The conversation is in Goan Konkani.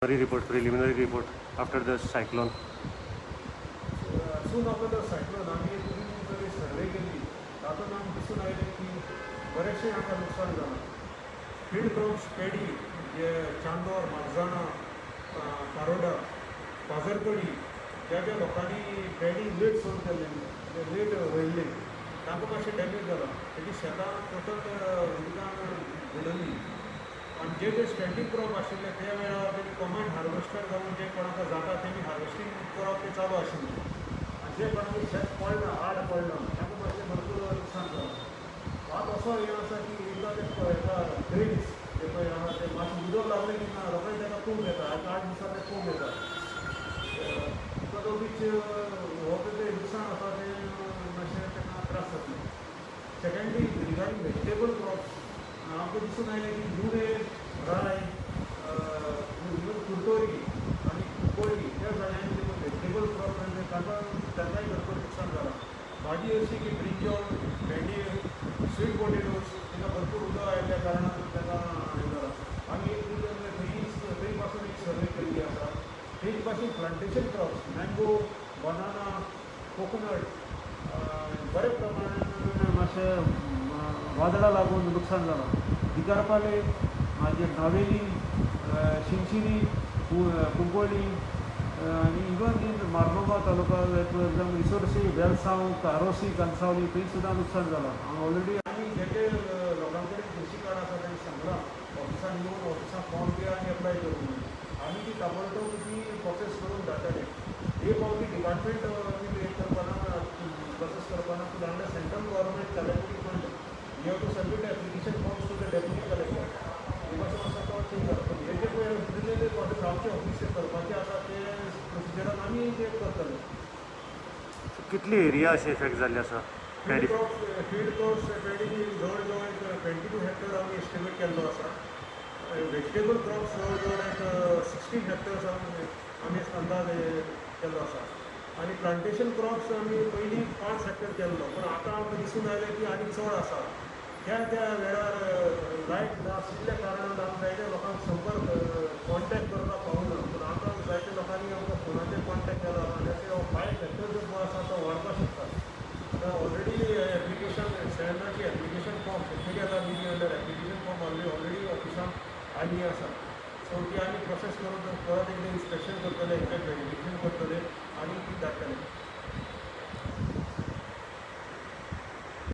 Report, preliminary report after the cyclone. Soon after the cyclone आमी एक प्रिलिमिनरी सर्वे केली. तातूंत आमकां दिसून आयलें की बरेचशें आमकां लुकसाण जालां. फील्ड क्रॉप्स, पेडी जे चांदोर, मागजाणा, कारोडा, पाजरकडी, ज्या ज्या लोकांनी पेडी लेट सोन केल्लें, लेट रोयिल्लें, तांकां मातशें डॅमेज जालां. तेजी शेतां टोटल उदकान बुडल्लीं आनी जे जे स्टँडींग क्रॉप आशिल्ले, त्या वेळार तेणी कंबायन हार्वेस्टर घालून जे कोणाक जाता तेणी हार्वेस्टींग करप तें चालू आशिल्लें आनी जे कोणाक शेत पडलां, आड पडलां, तांकां मातशें भरपूर लुकसाण जालां. वात असो हें आसा की एकदां ते हेका ग्रेन्स जे पळय आहा ते मातशें उदक लागलें की ना, रोखडें ताका कोंब येता. आतां 8 दिसां ते कोंब येता, because of which हो तें लुकसाण आसा तें मातशें ताका त्रास जातले. सेकंडली, रिगार्डींग व्हेजिटेबल क्रॉप्स, आमकां दिसून आयलें की जुणे, राय, इवन कुरतोरी आनी कुंकळ्ळी, त्या जाग्यांनी जे व्हेजिटेबल क्रॉप म्हणजे ताका तांकांय भरपूर लुकसाण जालां. भाजी अशी की ब्रिंजॉल, भेंडी, स्वीट पोटेटोज, तांकां भरपूर उदक आयिल्ल्या कारणान ताका हें जालां. आमी एक रिजन थंय थंय पासून एक सर्वे केल्ली आसा. थंय पासून plantation crops, mango, banana, coconut, बऱ्या प्रमाणान मातशें वादळा लागून लुकसाण जालां. दिगारपाले, मागीर नावेली, शिनशिनी, कुंकळ्ळी आनी even in Mormugao taluka, like for example Issorcim, Velsao, कारोसी, कनसावली, थंय सुद्दां लुकसाण जालां ऑलरेडी. आमी जे जे लोकां कडेन कृशी कार्ड आसा तांणी सांगलां, ऑफिसान येवन ऑफिसान फॉर्म दिया आनी एप्लाय करूं म्हणून. आमी ती ताबडतोब ती प्रोसेस करून धाडटले. हे फावटी डिपार्टमेंट आमी क्रिएट करपाना, प्रोसेस करपाना, पूण under central government calamity fund you have to submit application forms to the deputy collector. हे पासून आसा तो चेंज जाला. पूण हे जे पळय प्रिलिमिनरी प्रोसेस आमचे ऑफिसीर करपाचे आसा, ते प्रोसिजरान आमी ते करतले. कितली एरिया अशी इफेक्ट जाल्ली आसा? Field paddy crops, field crops, paddy जवळ जवळ एक 22 हेक्टर आमी एस्टिमेट केल्लो आसा. व्हेजिटेबल क्रॉप्स जवळ जवळ एक 16 हेक्टर्स आमी अंदाज केल्लो आसा आनी प्लांटेशन क्रॉप्स आमी पयलीं 5 हेक्टर केल्लो, पूण आतां आमकां दिसून आयलें की आनी चड आसा. त्या त्या वेळार लायट नाशिल्ल्या कारणान आमकां जायत्या लोकांक संपर्क, कॉन्टेक्ट करपाक पावना, पूण आतां जायत्या लोकांनी आमकां फोनाचेर कॉन्टेक्ट केला आनी अशें 5 हेक्टर जो आसा तो वाडपाक शकता. आतां ऑलरेडी एप्लिकेशन सेनाची एप्लिकेशन फॉर्म, शेतकरी आतां busy under application form already ऑफिसान आयली आसा. सो ती आमी प्रोसेस करून परत एकदां इन्स्पेक्शन करतले, एक्झॅक्ट व्हेरिफिकेशन करतले आनी ती धाडटले.